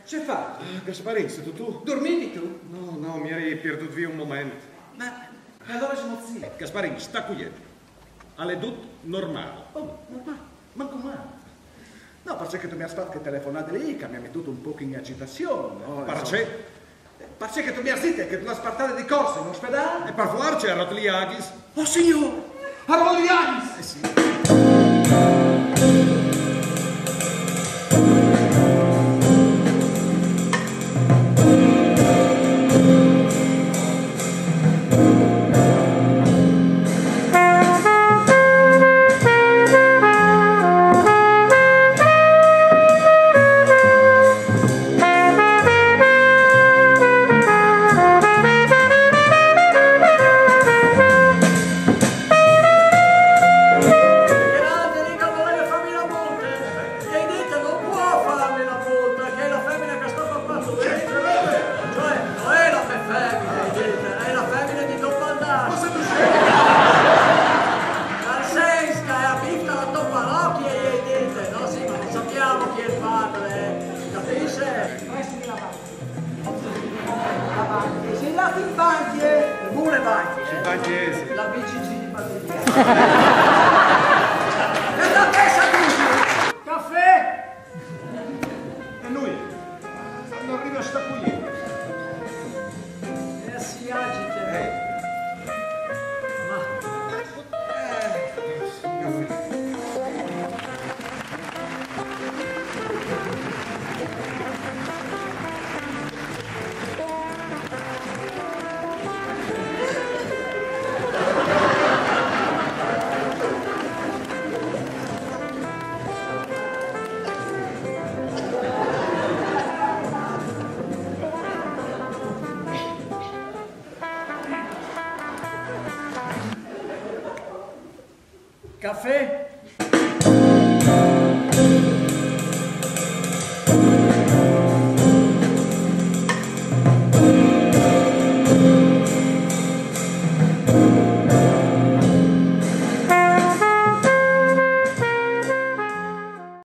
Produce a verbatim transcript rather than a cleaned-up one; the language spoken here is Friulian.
Ce fa? Gasparin, sêstu tu? Durmivi tu? No, no, mi eri pierdût vie un moment. Ma, ma alore smozi. Gasparin, sta cuiet. Al è dut normâl. Oh, normâl? Ma cumò? No, parcè che tu mi âs fat chê telefonade li, che mi à metût un pôc in agitazion. No, parcè? Parcè che tu mi âs dit che tu lu âs puartât di corse in ospedâl. E par fuarce, al à rot lis aghis. Oh, signôr! Al à rot lis aghis! Eh sì. Che l'altri li che al voleve fâmi la multe, e i ai dit: no puedo fâti la multe, che la femine che sta par partorî, cioè, no je la mê femine, i ai dit, e je la femine di Don Baldassi. Ma sêstu scemo? Tal sens che e à visto la tô parocje, i ai dit. No, sì, ma no sapiamo chi è il padre, eh. Capìs? Prestimi la banchie. La banchie. Sì, là in banchie. Pure banchie, eh? Banchie, sì. La B C C di Padre Pio. E la testa così. Cafè! E lui? Quando arriva sta qui. E si agita. Eh. Ma Cafè?